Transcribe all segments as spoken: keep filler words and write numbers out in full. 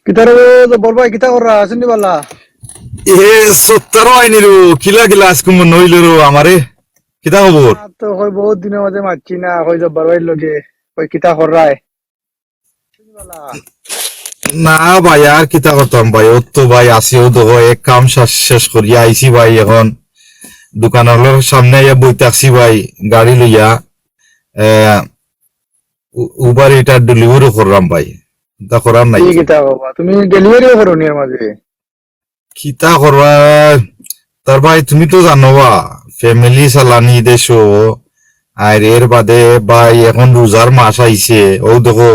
কিতা রে জব্বর ভাই, কিতা কররা? আছইন নি ভালা? এ, সত্তর আইনি রো, কিলা কিলা আজকে মনে অইল রো আমারে? কিতা খবর? আর তো কই বহুত দিনর মাঝে মাতছি না, কই জব্বর ভাইর লগে, কই কিতা কররায়? না ভাই, আর কিতা করতাম ভাই, অউ তো ভাই আছি, অউ দেখো এক কাম শেষ, শেষ করিয়া আইছি ভাই, এখন দোকানর সামনে আইয়া বই থাকছি ভাই, গাড়ি লইয়া, এ, উ-, Uber Eats delivery কররাম ভাই, ইতা করার নাই। কি কিতা বাবা, তুমি ডেলিভারিও করো নি এর মাঝে? কিতা করবা? তার ভাই, তুমি তো জানো বা, family চালানি দেশো, আর এর বাদে ভাই এখন রোজার মাস আইছে, অউ দেখো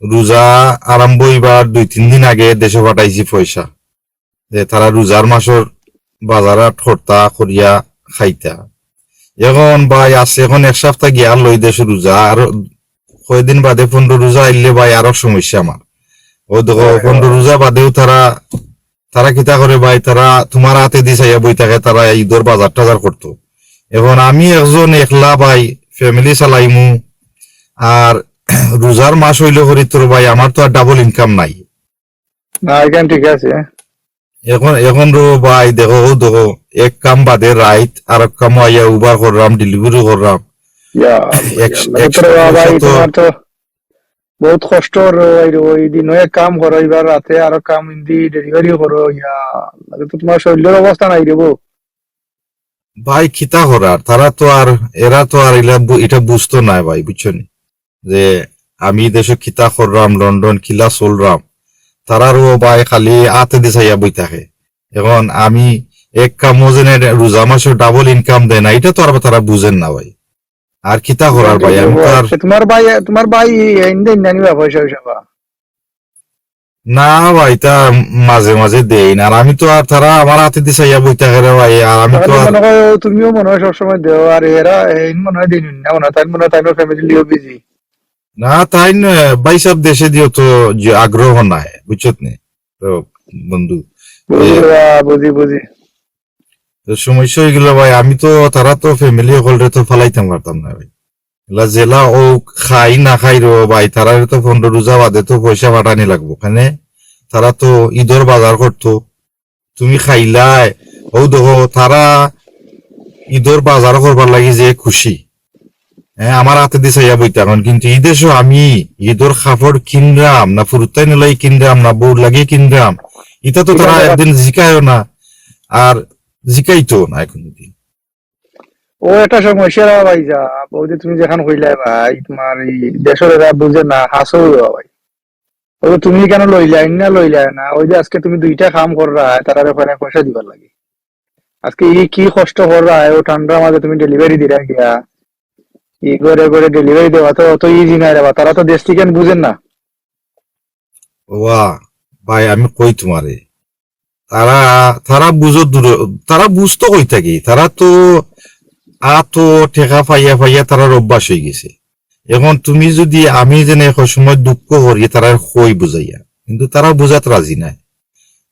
রোজা আরম্ভ অইবার দুই তিন দিন আগে দেশো পাঠাইছি পয়সা, যে তারা রোজার মাসর বাজার হাট করতা করিয়া খাইতা। এখন ভাই আছে, এখন এক সপ্তাহ গিয়া লই দেশো রোজা, আর কয়দিন বাদে পনেরো রোজা আইলে ভাই আরো সমস্যা আমার। অউ দেখো, হয়, হয়। পনেরো রোজা বাদেও তারা, তারা কিতা করে ভাই, তারা তুমার আতেদি চাইয়া বই থাকে, তারা ইদর বাজার টাজার করতো। এখন আমি একজন একলা ভাই, family চালাইমু, আর রোজার মাস অইলে করি তোর ভাই, আমার তো আর double income নাই। না, এখান ঠিক আছে। এখন, এখন রো ভাই, দেখো, অউ দেখো, এক কাম বাদে রাইত, আরক কামো আইয়া Uber কররাম, delivery কররাম। ইয়া আল্লাহ, এক, ইয়া আল্লাহ। এক তো রে বাবা, সমস্যা এই তো তোমার তো বহুত কষ্ট রে ভাই, রে, ওই দিন এক কাম করো, এবার রাতে আরো কাম ইন্দি delivery করো, ইয়া আল্লাহ, তো তোমার শরীরের অবস্থা নাই রে বউ। ভাই, কিতা করার, তারা তো আর, এরা তো আর ইলা বু-, ইটা বুঝতো নায় ভাই, বুঝছো নি? যে আমি দেশো কিতা কররাম, লন্ডন কিলা চলরাম, তারারও ভাই খালি আতেদি চাইয়া বই থাকে। এখন আমি এক কামো যেন রোজা মাসো double income দেয় না, ইটা তো আর তারা বুঝের না ভাই। আর কিতা করার ভাই, আমি তো আর আচ্ছা, তোমার ভাই, তোমার ভাই এই ইন্দে ইন্দানি বা পয়সা উয়সা বা? না ভাই, তা মাঝে মাঝে দেইন। আর আমি তো আর, তারা আমার আতেদি চাইয়া বই থাকে রে ভাই, আর আমি তো তাহলে আর মনে হয় তুমিও মনে হয় সবসময় দেও, আর এরা এই মনে হয় দিন না, মনে হয় তাই, মনে হয় তাই family লিও busy। না, তাই নয়, ভাই সাহেব দেশে দিও তো যে আগ্রহ নাই, বুঝছত নি? তো বন্ধু, বুঝি এ, বা, বুঝি, বুঝি। তো সমস্যা অই গেল ভাই, আমি তো, তারা তো family হকলরে তো ফালাইতাম পারতাম না ভাই। এলা জেলা ও খাই না খাই রে ভাই, তারারে তো পনেরো রোজা বাদে তো পয়সা পাঠানি লাগবো। কেনে তারা তো ইদর বাজার করতো, তুমি খাইলায়। অউ দেখো, তারা ইদর বাজার করবার লাগি যে খুশি, হ্যাঁ, আমার আতেদি চাইয়া বই থাকইন, কিন্তু ই দেশো আমি ইদর কাপড় কিনরাম না, ফুরুতাইনর লাগি কিনরাম না, বউর লাগি কিনরাম, ইটা তো তারা একদিন জিকায়ও না, আর জিকাইতো না কোনোদিন। ও একটা সমস্যা রে ভাই, যা, ওই যে তুমি যেখান কইলায় ভাই, তোমার এই দেশর এরা বুঝে না, হাসো ভাই। ওই যে তুমি কেন লইলায় না, লইলায় না, ওই যে আজকে তুমি দুইটা কাম কররায়, তারারে পয়সা দিবার লাগি। আজকে ই কি কষ্ট কররায়, ও ঠান্ডার মাঝে তুমি delivery দিরায় গিয়া, ই ঘরে ঘরে delivery দেওয়া তো অত easy নায় রে বা, তারা তো দেশ থেকে বুঝের না। ওয়া ভাই, আমি কই তোমারে, তারা, তারা বুঝো দূরে, তারা বুঝতো কই থাকি, তারা তো আতো টেকা পাইয়া পাইয়া তারার অভ্যাস অই গেছে। এখন তুমি যদি, আমি যেন এক সময় দুঃখ করি, তারার কই বুঝাইয়া, কিন্তু তারা বুঝাত রাজি নায়।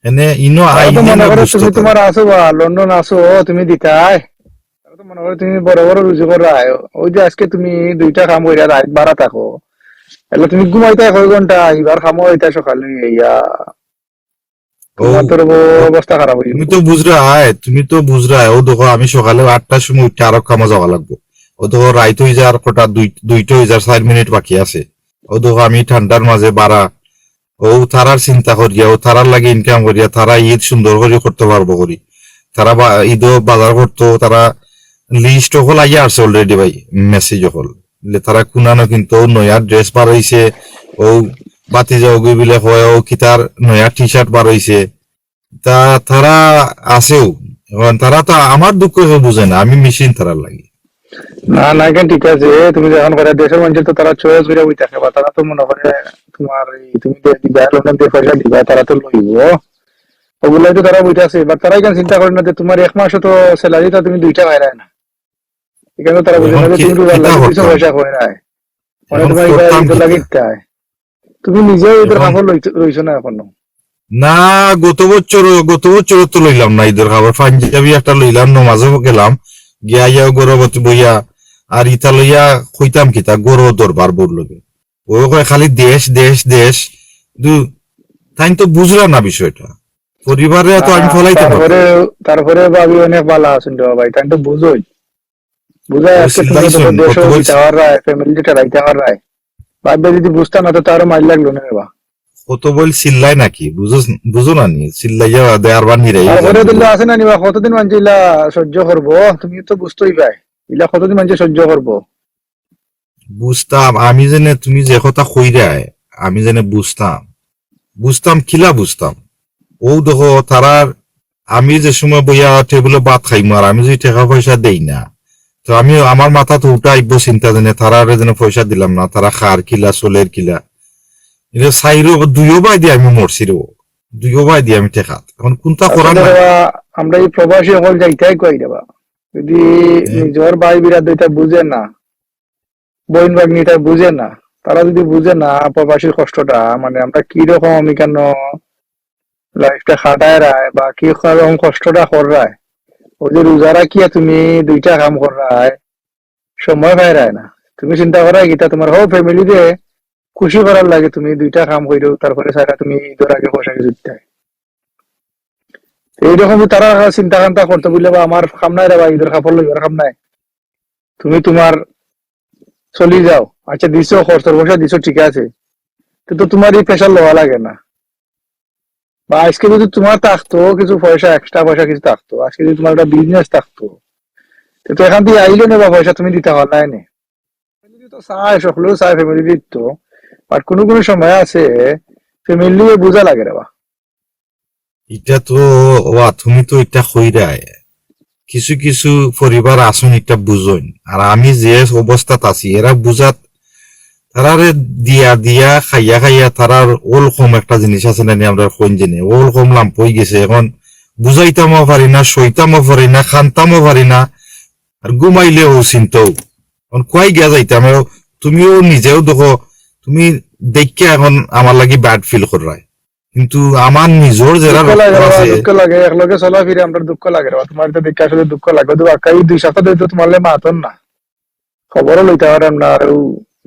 এনে ইনো তারা তো আইনে মনে না করে বুঝতো তুমি তারা। তোমার আছো বা লন্ডন আছো, তুমি দিতায়। তারা তো মনে করে তুমি বড় বড় রুজি কররায়। ওই যে আজকে তুমি দুইটা কাম কইরা রাইত বারা থাকো, তাহলে তুমি ঘুমাইতায় কয় ঘন্টা, ইবার কামো অইতায় সকালে ইয়া। ও, তোমার তো অবস্থা খারাপ অই তুমি যাইবো। তো বুঝরায়, তুমি তো বুঝরায়। ও দেখো, আমি সকালে আটটার সময় উঠি, আরো কামো যাওয়া লাগবো। ও দেখো, রাইত অই যার কটা, দুই-, দুইটা অই যার, চাইর মিনিট বাকি আছে। ও দেখো, আমি ঠান্ডার মাঝে বারা, ও তারার চিন্তা করিয়া, ও তারার লাগি income করিয়া, তারা ইদ সুন্দর করি করতো পারবো করি। তারা বা-, ইদো বাজার করতো, তারা list হকল আইয়া আছে already ভাই, message হকল। বুলে তারা কুনানো কিন্তু ও নয়া dress বার অইছে, ও বাতি যাওগি বুলে কয়, ও কিতার নয়া T-shirt বার অইছে। তা তারা আছেও। এখন তারা তো আমার দুঃখ কেউ বুঝে না, আমি machine তারার লাগি। না, না, এখান ঠিক আছে। তুমি যখন করে দেশর মানুষ তো তারা choice করে বই থাকে, বা তারা তো মনে করে তোমার এই তুমি যে দিবা, লন্ডন দিয়ে পয়সা দিবা, তারা তো লইবো। ওগুলাই তো তারা বইতে আছে, but তারা এখানে চিন্তা করে না যে তোমার এক মাসও তো salary টা তুমি দুইটা পাইরায় না। এখানে তারা বুঝে না এখন যে কি, তুমি রোজার কিতা লাগি দুইশো করতাম? পয়সা কইরায়। মানে এখন তোমার ইবার করতাম ইদর লাগি কিতা? ইতায়। তুমি নিজেও ইদর এখন কাপড় লইতে, লইছো না এখনো? না, গত বছর, গত বছর তো লইলাম না ইদর কাপড়। পাঞ্জাবি একটা লইলাম, নমাজও গেলাম, গিয়া আইয়া গরবত বইয়া, আর ইতা লইয়া কইতাম কিতা, গরো দরবার বউর লগে। ও কয় খালি দেশ, দেশ, দেশ। দু-, তাইন তো বুঝরা না বিষয়টা। পরিবারে তো আমি না, ফলাইতাম পারতাম। তারপরে, তারপরে ভাবি অনেক ভালা আছইন রে বা ভাই, তাইন তো বুঝইন। বুঝাই আজকে তুমি চিল্লাইছইন, দেশো কত বলছি। দিতা পাররায়, family টা রাইতা পাররায়। ভাবি যদি বুঝতা না তো তারও মাইর লাগলো না রে বা। কত বল চিল্লায় নাকি? বুঝো, বুঝো না নি? চিল্লাইয়া দেয়ার বানি রে, তারপরে দিলে আছে না নি বা, কতদিন মানষে ইলা সহ্য করবো? তুমি তো বুঝতেই পাই, ইলা কতদিন মানষে সহ্য করবো? বুঝতাম, আমি যেনে তুমি যে কথা কইরায়, আমি যেনে বুঝতাম, বুঝতাম কিলা বুঝতাম? ও দেখো, তারার আমি যে সময় বইয়া টেবিলো ভাত খাইমু আর আমি যদি টেকা পয়সা দেই না, তো আমি, আমার মাথাত উঠা আইবো চিন্তা যেনে তারারে যেনে পয়সা দিলাম না, তারা খার কিলা, চলের কিলা। এটা চাইরো, দুইও বায়দি আমি মরছি রে, দুইও বায়দি আমি টেকাত। এখন কোনটা আচ্ছা, করার না? ধরো, আমরা এই প্রবাসী অকল যাইতাই কই রে বা? যদি হ্যাঁ। নিজর ভাই বিরাদর ইটা বুঝে না, বইন ভাগ্নি ইটা বুঝে না, তারা যদি বুঝে না প্রবাসীর কষ্টটা, মানে আমরা কিরকম ইকানো life টা কাটাইরায় বা কি রকম কষ্টটা কররায়, ওই যে রোজা রাখিয়া তুমি দুইটা কাম কররায়, সময় পাইরায় না। তুমি চিন্তা কররায় কিতা, তোমার whole family রে খুশি করার লাগি তুমি দুইটা কাম করিও, তারপরে সারা তুমি ইদর আগে পয়সা কিছু দিতায়। এইরকম তারা চিন্তা ভাবনা করতো বুলে, বা আমার কাম নাই রে বা, ইদর কাপড় লইবার কাম নাই, তুমি তোমার চলি যাও, আচ্ছা দিছো, খরচর পয়সা দিছো, ঠিক আছে, তো, তো তোমার এই pressure লওয়া লাগে না। বা আজকে যদি তোমার থাকতো কিছু পয়সা, extra পয়সা কিছু থাকতো, আজকে যদি তোমার একটা business থাকতো, তো, তো এখান থেকে আইলো না বা পয়সা তুমি দিতা পারলায় না। Family তো চায়, সকলেও চায় family দিত, but কোনো কোনো সময় আছে family বুঝা লাগে রে বা। ইটা তো, ওয়া, তুমি তো ইটা কইরায়। কিছু কিছু পরিবার আছইন, ইটা বুঝইন। আর আমি যে অবস্থাত আছি, এরা বুঝাত, তারারে দিয়া দিয়া, খাইয়া খাইয়া, তারার ওলকম একটা জিনিস আছে না নি, আমরা কইন জানি, ওলকম লাম্প অই গেছে। এখন বুঝাইতামও পারি না, সইতামও পারি না, খানতামও পারি না, আর ঘুমাইলেও চিন্তাও। এখন কুয়াই গিয়া যাইতাম, এও তুমিও নিজেও দেখো, তুমি দেখিয়া এখন আমার লাগি bad feel কররায়। কিন্তু আমার নিজর যেরা দুঃখ লাগে রক্ত রে বা, আছে, দুঃখ লাগে, একলগে চলাফিরা আমরার দুঃখ লাগে রে বা। তোমার ইটা দেখে আসলে দুঃখ লাগে। তো বাক্কা এই দুই সপ্তাহ ধরে তো তোমার লগে মাতর না, খবরও লইতা পাররাম না, আর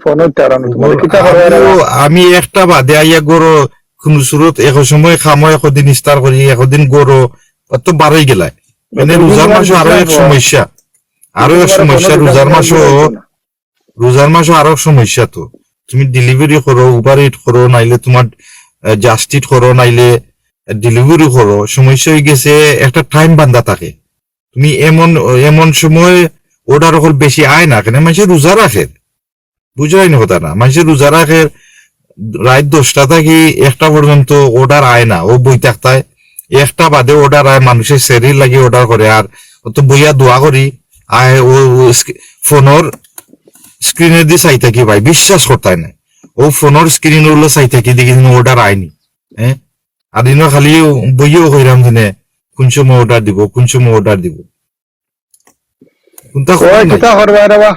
ফোনও দিতা পাররাম না তোমার। খবর কিতা করবা রে বা? আমিও, আমি একটা বাদে আইয়া ঘরো, কোনো সুরত এক সময় খামো, একদিন ইফতার করি, একদিন ঘরো, অত বারই গেলায়। মানে দুই দিন রোজার মাসও আরো এক সমস্যা, আরো এক সমস্যা, রোজার মাসও রোজার মাসও আরো সমস্যা তো। তুমি delivery করো, Uber Eat করো, নাইলে তোমার, আহ, Just Eat করো, নাইলে, আহ, delivery করো। সমস্যা অই গেছে, একটা time বান্ধা থাকে। তুমি এমন, এমন সময় order অকল বেশি আয় না, কেনে মানষে রোজা রাখের। বুঝরায় নি কথা না? মানষে রোজা রাখের, রাইত দশটা থাকি একটা পর্যন্ত order আয় না, ও বই থাকতায়। একটা বাদে order আয়, মানষে সেহরির লাগি order করে, আর অত বইয়া দোয়া করি, আয় ও, ও স্ক্রি-, ফোনর screen-এদি চাই থাকি ভাই, বিশ্বাস করতায় না। ও ফোনর screen অগুলো চাই থাকি, দেখি যেন order আয়নি। হ্যাঁ? আর ইনো খালি বইয়াও কইরাম দিনে, কোন সময় order দিব, কোন সময় order দিব। কোনটা ওই খবর নাই? কিতা করবা রে বা?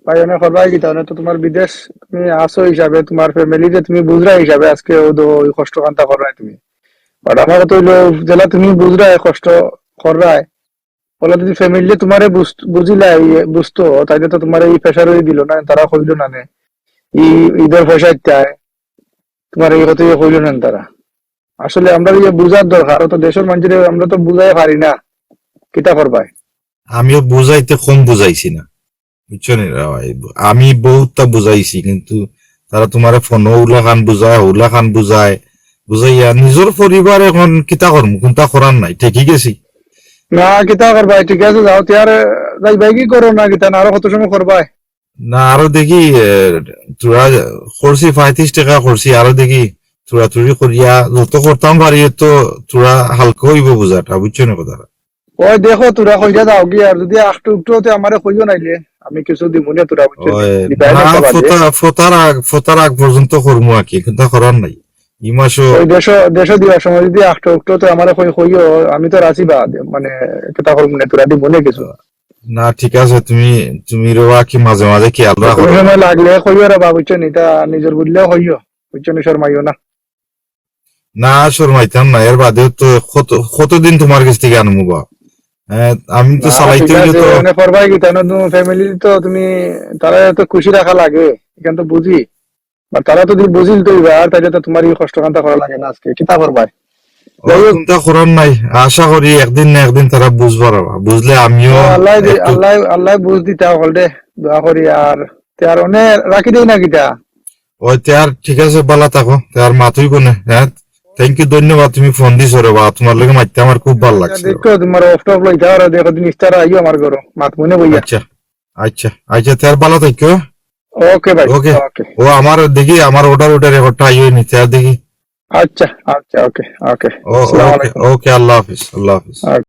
ভাই, অনেক করবা কিতা? অনেক তো তোমার বিদেশ, তুমি আসো হিসাবে, তোমার family যে তুমি বুঝরায় হিসাবে, আজকে ও তো ওই কষ্ট কান্তা কররায় তুমি। But আমার তো হইলো, যেলা তুমি বুঝরায়, কষ্ট কররায়, ওলা যদি family তোমারে বুঝ-, বুঝিলাই, বুঝতো, তাইলে তো তোমারে এই pressure অই দিল না, তারা কইল না নে। এই ইদর পয়সা ইত্যায়, তোমার এই কথা ইয়ে কইল না তারা। আসলে আমরা ইয়ে বুঝার দরকার, তো দেশর মানষরে আমরা তো বুঝাই পারি না, কিতা করবায়? আমিও বুঝাইতে কম বুঝাইছি না, বুঝছো নি রে ভাই? আমি বহুতটা বুঝাইছি, কিন্তু তারা তোমারে ফোনো উলা খান বুঝায়, উলা খান বুঝায়, বুঝাইয়া নিজর পরিবার এখন কিতা করমু, কোনটা করার নাই, ঠেকি গেছি। না, কিতা করবায়, ঠিক আছে, যাও, তে আর যাইবায় কি করো না, কিতা না, আরো কত সময় করবায়? না, আরো দেখি, এ, থুড়া করছি, পঁয়ত্রিশ টাকা করছি, আরো দেখি, থুড়া থুড়ি করিয়া যত করতাম পারি, তো থুড়া হালকা অইবো বুঝাটা, বুঝছো নি কথাটা? ওই দেখো, থুড়া কইরা যাও গি, আর যদি আখটু উঠো, তে আমারে কইও নাইলে, আমি কিছু দিমুনে থুড়া, বুঝছো নি? ওই, দিবায় না, না, বাদে। ফোতা-, ফোতার আগ, ফোতার আগ পর্যন্ত করমু আর কি, কিন্তু করার নাই। ই মাসও ওই দেশো, দেশো দিবার সময় যদি আখটু উঠো, তো আমারে কই-, কইও, আমি তো রাজি বাদ, মানে, কিতা করমুনে, থুড়া দিমুনে কিছু। না, ঠিক আছে, তুমি, তুমি রে বা কি মাঝে মাঝে খেয়াল রাখো। কোনো সময় লাগলে কইও রে বা, বুঝছো নি? ইটা নিজর বুঝলেও কইও, বুঝছো নি? শরমাইও না। না, শরমাইতাম না, এর বাদেও তো কত, কতদিন তোমার গেছ থাকি আনমু বা? হ্যাঁ, আমি তো না, চালাইতে ঠিক হইলে আছে, তো মানে করবায় কিতা, না, তুমি family তো তুমি, তারারে তো খুশি রাখা লাগে, ইখান তো বুঝি। বা তারা তো যদি বুঝিল তো এবার, তাইলে তো তুমার ই কষ্ট কান্তা করা লাগে না আজকে। কিতা করবায়? যাই হোক। কুন্তা করার নাই, আশা করি একদিন না একদিন তারা বুঝবার অইবা। বুঝলে আমিও আল্লাহ দি-, একটু আল্লাহ, আল্লাহ বুঝ দিতা হকলরে, দোয়া করি। আর তে আর অনে রাখি দেই না কিতা? ওই তে আর ঠিক আছে, বালা থাকো, তে আর মাতই কোনে, হ্যাঁ? Thank you, ধন্যবাদ, তুমি ফোন দিছো রে বা, তুমার লগে মাততে আমার খুব ভালা লাগছে। দেখো, তুমার off টফ লইতা আর দেখো, দিন ইফতার আইও আমার ঘরো, মাত মনে বইয়া। আচ্ছা, আচ্ছা, আচ্ছা, তে আর বালা থাকিও। ওকে ভাই, ওকে। ওকে। ও আমার দেখি, আমার order order রেকর্ডটা আইও নি, তে আর দেখি। আচ্ছা, আচ্ছা, ওকে, ওকে। ও, আসসালামু ওকে, আলাইকুম। ওকে, আল্লাহ হাফিজ, আল্লাহ হাফিজ। ওকে।